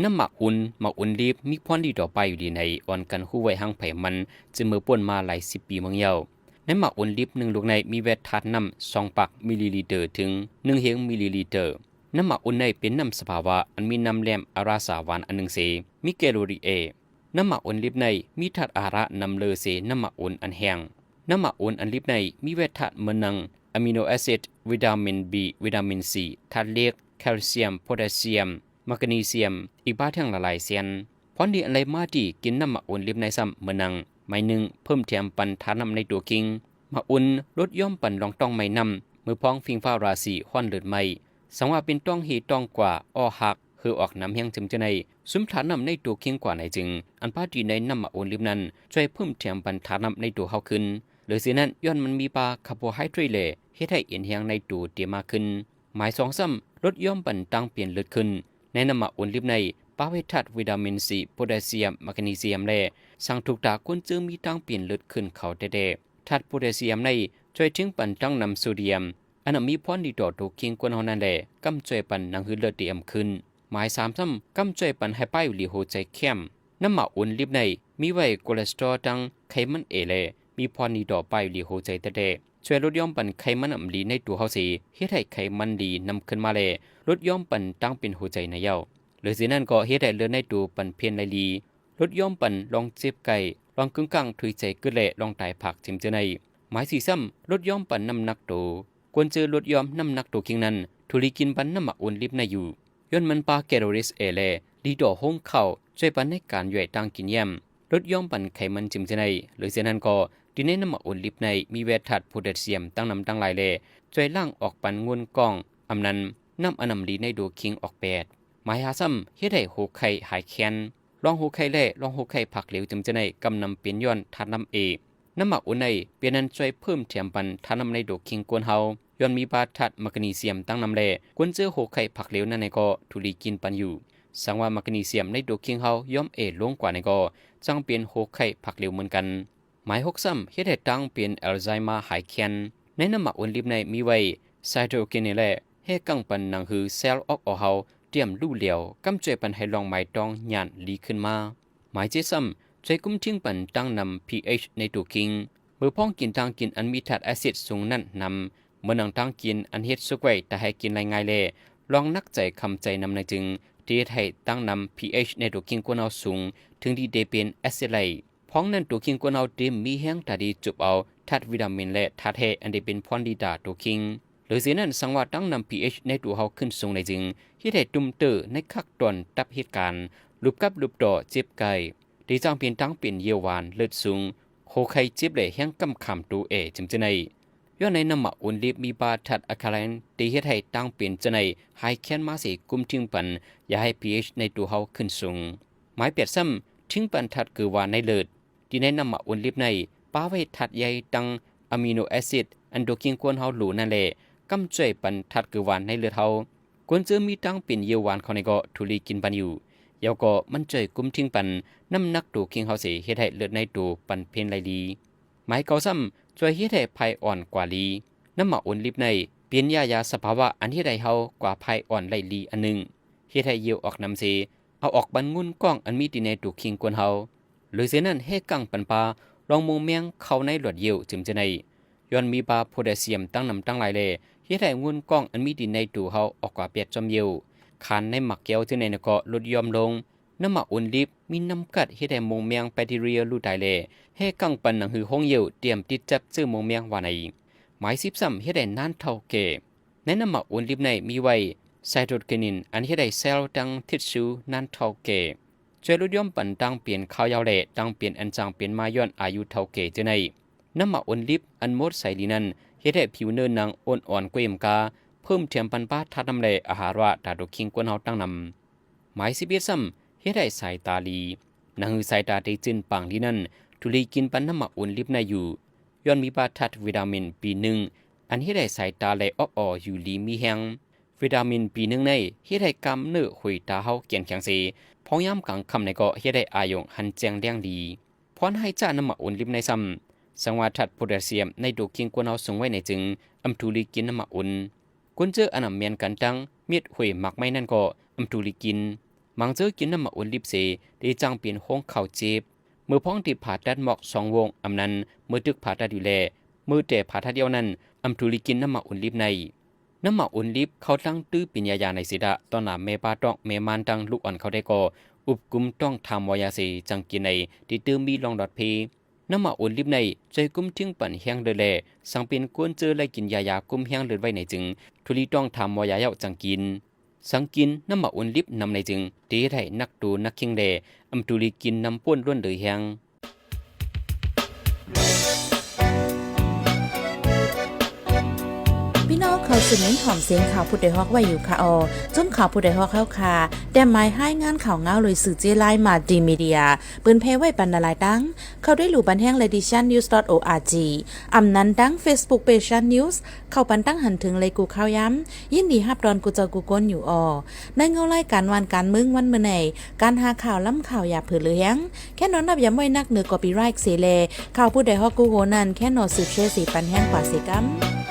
ນ້ຳໝາກອຸ່ນ, ໝາກອຸ່ນລິບມີພອນດີຕໍ່ປ້າຍຢູ່ດີໃນ ອ່ອນກັນຮູ້ໄວ້ຫາງໄພມັນ ເຊິ່ງເມື່ອປົນມາຫຼາຍສິບປີມາແລ້ວ. ໃນໝາກອຸ່ນລິບໜຶ່ງລູກໃນມີແວດທາດນ້ຳສອງພັນມິນລີລີເຕີ ເຖິງໜຶ່ງພັນມິນລີລີເຕີ. ນ້ຳໝາກອຸ່ນໃນເປັນນ້ຳສະພາວະ ອັນມີນ້ຳແຫຼມອາລາສາຫວານອັນໜຶ່ງເສ, ມີແຄໂລຣີເອ. ນ້ຳໝາກອຸ່ນລິບໃນມີທາດອາຫານນຳເລີເສນ້ຳໝາກອຸ່ນອັນແຫ້ງ. ນ້ຳໝາກອຸ່ນອັນລິບໃນມີແວດທາດເໝືອນໜັງ ອາມິໂນແອຊິດ, ວິຕາມິນບີ, ວິຕາມິນຊີ, ທາດເຫຼັກ, ແຄລຊຽມ, ໂພແທສຊຽມ, ແມກນີຊຽມ ອີກບາງແຫ່ງຫຼາຍໆແສນ. ພອນດີອັນໄຫຼມາທີ່ກິນນ້ຳໝາກອຸ່ນລິບໃນຊ້ຳເໝືອນໜັງ ໝາຍໜຶ່ງ ເພີ່ມແຖມປັນທາດນ້ຳໃນຕົວຄີງ. ໝາກອຸ່ນລົດຍອມປັນລອງຕ້ອງໄມ້ນ້ຳ ເມື່ອພ້ອງຟິງຟ້າລາສີຮ້ອນເລີດໄໝ້. ສັງວ່າເປັນຕ້ອງຮີຕ້ອງກວາ ອໍຫັກ ເຫີອອກນ້ຳແຮງຈຳເຈີໃນ ຊຸມທາດນ້ຳໃນຕົວຄີງກວ່າໃນຈຶ່ງ ອັນປາດີໃນນ້ຳໝາກອຸ່ນລິບນັ້ນ ຊ່ວຍເພີ່ມແຖມປັນທາດນ້ຳໃນຕົວເຮົາຂຶ້ນ. ເລີຍເສນັ້ນ ຍ້ອນມັນມີປາຄາໂບໄຮເດຣດແລ ເຮັດໃຫ້ເອັນແຮງໃນຕົວເຕມາຂຶ້ນ. ໝາຍສອງຊ້ຳ ລົດຍອມປັນຕ່າງປ່ຽນເລືອດຂຶ້ນ. ໃນນ້ຳໝາກອຸ່ນລິບໃນ ປະໄວ້ທາດວິຕາມິນຊີ, ໂພແທສຊຽມ, ແມກນີຊຽມ ແລ ສັງຖືກຕາຄົນເຈີມີຕ່າງປ່ຽນເລືອດຂຶ້ນເຂົ້າແທ້ໆ. ທາດໂພແທສຊຽມໃນ ຊ່ວຍເທັງປັນທັງນ້ຳໂຊດຽມ ອັນນຳມີພອນດີຕໍ່ໂຕຄີງຄົນເຮົານັ້ນແຫຼະ ກຳຊ່ວຍປັນໜັງຫືດເລືອດເຕມຂຶ້ນ. ໝາຍສາມຊ້ຳ ກຳຊ່ວຍປັນໃຫ້ປ້າຍຫວີຫົວໃຈແຄມ. ນ້ຳໝາກອຸ່ນລິບໃນ ມີໄວ້ໂຄເລສເຕີຣອນທັງໄຂມັນເອ ແລ ມີພອນດີຕໍ່ປ້າຍຫວີຫົວໃຈແທ້ໆ. ຊ່ວຍລົດຍອມປັນໄຂມັນອຳລີໃນຕົວເຮົາເສ ເຮັດໃຫ້ໄຂມັນດີນຳຂຶ້ນມາ ແລ ລົດຍອມປັນຕ່າງປ່ຽນຫົວໃຈໃນເຍົາ. ເລີຍເສນັ້ນກໍເຮັດໃຫ້ເລືອດໃນໂຕປັນເພນໄຫຼລີ ລົດຍອມປັນລອງເຈັບໄຂ້, ລອງກຶ້ງກັງ, ທຸຍໃຈກຶດ ແລ ລອງຕາຍພາກຈິມເຈີໃນ. ໝາຍສີ່ຊ້ຳ ລົດຍອມປັນນ້ຳໜັກໂຕ. ຄວນເຈີລົດຍອມນ້ຳໜັກໂຕຄີງນັ້ນ ທຸລີກິນປັນນ້ຳໝາກອຸ່ນລິບໃນຢູ່. ຍ້ອນມັນປາແຄໂລຣີເອ ແລ ດີຕໍ່ໂຮງເຂົ້າ, ຊ່ວຍປັນໃນການຍ່ອຍຕ່າງກິນຢ້ຽມ, ລົດຍອມປັນໄຂມັນຈິມເຈີໃນ. ເລີຍເສນັ້ນກໍ ທີ່ໃນນ້ຳໝາກອຸ່ນລິບໃນ ມີແວດທາດໂພແທສຊຽມຕັ້ງນຳຕັ້ງຫຼາຍ ແລ ຊ່ວຍລ້າງອອກປັນງຸ່ນກ້ອງ, ອຳນັ້ນ ນ້ຳອະນຳລີໃນໂຕຄີງອອກແປດ. ໝາຍຫ້າຊ້ຳ ເຮັດໃຫ້ໂຮກໄຂ້ຫາຍແຄ້ນ. ລອງໂຮກໄຂ້ແລ ລອງໂຮກໄຂ້ຜັກເຫຼວຈຳເຈີໃນ ກຳນຳເປັນຍ້ອນທາດນ້ຳເອ. ນ້ຳໝາກອຸ່ນໃນ ເປັນອັນຊ່ວຍເພີ່ມແຖມປັນທາດນ້ຳໃນໂຕຄີງຄົນເຮົາ ຍ້ອນມີບາທາດແມກນີຊຽມຕັ້ງນຳ ແລ ຄວນເຈີໂຮກໄຂ້ຜັກເຫຼວນັ້ນໃນກໍທຸລີກິນປັນຢູ່. ສັງວ່າແມກນີຊຽມໃນໂຕຄີງເຮົາຍ່ອມເອລົງກວ່າໃນກໍ ຈັ່ງເປັນໂຮກໄຂ້ຜັກເຫຼວເໝືອນກັນ. ໝາຍຫົກຊ້ຳ ເຮັດໃຫ້ຕ່າງເປັນແອລໄຊມາຫາຍແຄ້ນ. ໃນນ້ຳໝາກອຸ່ນລິບໃນມີໄວ້ໄຊໂຕເຄນີນ ແລ ແຮ່ກັງປັນໜັງຫືເຊວອອກອອກເຮົາຕຽມຮູ້ແລ້ວ ກຳຊ່ວຍປັນໃຫ້ລອງໝາຍຕ້ອງຍານດີຂຶ້ນມາ. ໝາຍເຈັດຊ້ຳ ຊ່ວຍກຸມທິງປັນຕັ້ງນຳພີເອັດໃນໂຕຄີງ ເມື່ອພ້ອງກິນຕ່າງກິນອັນມີທາດແອຊິດສູງນັ້ນນຳ ເໝືອນໜັງຕ່າງກິນອັນເຮັດສຸກໄວ້ຕາໃຫ້ກິນໄດ້ງ່າຍ ແລ ລອງໜັກໃຈຄຳໃຈນຳໃນຈຶ່ງ ທີ່ເຮັດໃຫ້ຕັ້ງນຳພີເອັດໃນໂຕຄີງຄົນເຮົາສູງ ເຖິງທີ່ເດເປັນແອຊິດໄດ້. ພ້ອງນັ້ນໂຕຄີງຄົນເຮົາເຕັມມີແຮງຕາດີຈູບເອົາທາດວິຕາມິນ ແລ ທາດແຮ່ອັນໄດ້ເປັນພອນດີຕາໂຕຄີງ. ເລີຍເສນັ້ນ ສັງວ່າຕັ້ງນຳພີເອັດໃນໂຕເຮົາຂຶ້ນສູງໄດ້ຈຶ່ງ ເຮັດໃຫ້ຕຸ່ມເຕີໃນຄັກຕອນຕັບເຮັດການ ຫຼຸບກັບຫຼຸບຕໍ່ເຈັບໄກ ທີ່ສ້າງເປັນຕັ້ງເປັນຢ້ຽວຫວານເລືອດສູງ ໂຮກໄຂ້ເຈັບ ແລ ແຮງກຳຂາມໂຕແອຈຳເຈີໃນ. ຍ້ອນໃນນ້ຳໝາກອຸ່ນລິບມີປາທາດອາຄາໄລນ ທີ່ເຮັດໃຫ້ຕັ້ງເປັນເຈົ້າໃນຫາຍແຄ້ນມາເສ ກຸມທິງປັນ ຢ່າໃຫ້ພີເອັດໃນໂຕເຮົາຂຶ້ນສູງ. ໝາຍແປດຊ້ຳ ທິງປັນທາດເກືອຫວານໃນເລືອດ. ທີ່ໃນນ້ຳໝາກອຸ່ນລິບໃນ ປະໄວ້ທາດໃຍທັງອາມິໂນແອຊິດ ອັນໂຕຄີງຄົນເຮົາຫຼູນັ້ນແຫຼະ ກຳຊ່ວຍປັນທາດເກືອຫວານໃນເລືອດເຮົາ. ຄວນເຈີມີຕັ້ງເປັນຢ້ຽວຫວານເຂົ້າໃນກໍທຸລີກິນປັນຢູ່. ແລ້ວກໍມັນຊ່ວຍກຸມທິງປັນນ້ຳໜັກໂຕຄີງເຮົາເສ ເຮັດໃຫ້ເລືອດໃນໂຕປັນເພນໄຫຼລີ. ໝາຍເກົ້າຊ້ຳ ຊ່ວຍເຮັດໃຫ້ໄພອ່ອນກວ່າລີ. ນ້ຳໝາກອຸ່ນລິບໃນ ເປັນຢາຢາສະພາວະອັນເຮັດໃຫ້ເຮົາກວ່າໄພອ່ອນໄຫຼລີອັນໜຶ່ງ. ເຮັດໃຫ້ຢ້ຽວອອກນ້ຳເສ ເອົາອອກບັນງຸ່ນກ້ອງອັນມີທີ່ໃນໂຕຄີງຄົນເຮົາ. ເລີຍເສນັ້ນ ແຮ່ກັງປັນປາ ລອງໂມງແມງເຂົ້າໃນຫຼອດຢ້ຽວຈຳເຈີໃນ. ຍ້ອນມີປາໂພແທສຊຽມຕັ້ງນຳຕັ້ງຫຼາຍ ແລ ເຮັດໃຫ້ງຸ່ນກ້ອງອັນມີທີ່ໃນໂຕເຮົາອອກກວ່າແປດຈອມຢ້ຽວ. ຄານໃນໝາກແກ້ວເທື່ອໃນນະເກາະລົດຢ່ອມລົງ. ນ້ຳໝາກອຸ່ນລິບ ມີນ້ຳກັດເຮັດໃຫ້ໂມງແມງແບັກທີເຣຍຫຼູຕາຍ ແລ ແຮ່ກັງປັນໜັງຫືໂຮງຢ້ຽວ ຕຽມຕິດຈັບເຊື້ອໂມງແມງວ່າໃນ. ໝາຍສິບຊ້ຳ ເຮັດໃຫ້ນານເຖົ້າແກ່. ໃນນ້ຳໝາກອຸ່ນລິບໃນມີໄວ້ໄຊໂຕເຄນິນ ອັນເຮັດໃຫ້ເຊວທັງທິດຊູນານເຖົ້າແກ່. ຊ່ວຍຫຼຸດຢ່ອມປັນຕ່າງເປັນຄາວຍາວ ແລະ ຕ່າງເປັນອັນສ້າງເປັນມາຍ້ອນອາຍຸເຖົ້າແກ່ເທື່ອໃນ. ນ້ຳໝາກອຸ່ນລິບອັນໝົດໃສລີນັ້ນ ເຮັດໃຫ້ຜິວເນື້ອໜັງອ່ອນໆກວ່າເອງກາ, ເພີ່ມແຖມປັນປາທາດນ້ຳ ແລະ ອາຫານວ່າຕາໂຕຄີງຄົນເຮົາຕັ້ງນຳ. ໝາຍສິບເອັດຊ້ຳ ເຮັດໃຫ້ສາຍຕາດີ. ໜັງຫືສາຍຕາທີ່ຈືນປາງດີນັ້ນ ທຸລີກິນປັນນ້ຳໝາກອຸ່ນລິບໃນຢູ່, ຍ້ອນມີປາທາດວິຕາມິນບີໜຶ່ງ ອັນເຮັດໃຫ້ສາຍຕາແລອອບອໍຢູ່ດີມີແຮງ. ວິຕາມິນບີໜຶ່ງໃນເຮັດໃຫ້ກ້າມເນື້ອຫຸຍຕາເຮົາແກ່ນແຂງເສ, ພອງຍາມກາງຄ່ຳໃນກໍເຮັດໃຫ້ອາຍົງຫັນແຈ້ງແລງດີ. ພອນໄຮຈາກນ້ຳໝາກອຸ່ນລິບໃນຊ້ຳ, ສັງວ່າທາດໂພແທສຊຽມໃນໂຕຄີງຄົນເຮົາສູງໄວ້ໃນຈຶ່ງອຳທຸລີກິນນ້ຳໝາກອຸ່ນ. ກຸນເຈີອານາແມ່ນກັນຕັ້ງເມັດຫຸຍໝາກໄມ້ນັ້ນກໍອຳທຸລີກິນ. ມັນເຈີກິນນ້ຳໝາກໂອລິບເສ ເດຈັ່ງເປັນໂຮງເຂົ້າເຈັບ. ເມື່ອພອງທີ່ຜ່າຕັດໝອກສອງວົງ ອຳນັ້ນເມື່ອຕຶກຜ່າຕັດຢູ່ແລ ເມື່ອແຕ່ຜ່າຕັດດຽວນັ້ນ ອຳທຸລີກິນນ້ຳໝາກໂອລິບໃນ. ນ້ຳໝາກໂອລິບເຂົ້າຕັ້ງຕື້ເປັນຢາຢາໃນເສດະ ຕໍ່ໜ້າແມ່ປ້າຕ້ອງ ແມ່ມ່ານ ທັງລູກອ່ອນເຂົາໄດ້ກໍ ອຸບກຸມຕ້ອງຖາມໝໍຢາເສຈັ່ງກິນໃນ ທີ່ຕື່ມມີລ່ອງຫຼອດເພ. ນ້ຳໝາກໂອລິບໃນ ຊ່ວຍກຸມທິງປັ່ນແຮງເລືອດແລ ສັງເປັນຄວນເຈີໄລ່ກິນຢາຢາກຸມແຮງເລືອດໄວ້ໃນຈຶ່ງ ທຸລີຕ້ອງຖາມໝໍຢາແລ້ວຈັ່ງກິນ. ສັງກິນນ້ຳໝາກໂອລິບນຳໃນຈຶ່ງ ທີ່ເຮັດໃຫ້ໜັກໂຕໜັກເຄັ່ງແລ ອຳທຸລີກິນນຳປ້ນລ້ວນເຫຼືອແຮງ. ພີ່ນ້ອງເຂົ້າສູ່ເມັນຫອມສຽງຂ່າວຜູ້ດອຍຮອກໄວ້ຢູ່ຄະອໍ. ຈຸ້ມຂ່າວຜູ້ດອຍຮອກເຮົາຄະ ແຕ້ມໝາຍຮາຍງານຂ່າວງາວໂດຍສື່ເຈ້ລາຍ Multimedia ເປີນແຜ່ໄວ້ປັນຫຼາຍໆຕັ້ງ. ເຂົ້າໄດ້ລູບັນແຮງ Ladition News dot org ອຳນັ້ນດັ່ງ Facebook Page Shan News ເຂົ້າປັນຕັ້ງຫັນເຖິງເລີຍກູ່ຂ່າວຍາມ. ຍິນດີຮັບດອນກູ່ເຈົ້າກູ່ຄົນຢູ່ອໍ. ໃນເງົາລາຍການຫວ່ານການເມືອງວັນມື້ໃນ ການຫາຂ່າວລ້ຳຂ່າວຢ່າເຜີເຫຼືອແຮງ ແຄ່ນອນນັບຢາມໄວ້ນັກເໜືອ copyright ເສແລ ຂ່າວຜູ້ດອຍຮອກກູ່ໂຮນັ້ນ ແຄ່ນອນສືບແຊເສປັນແຮງກວ່າເສກຳ.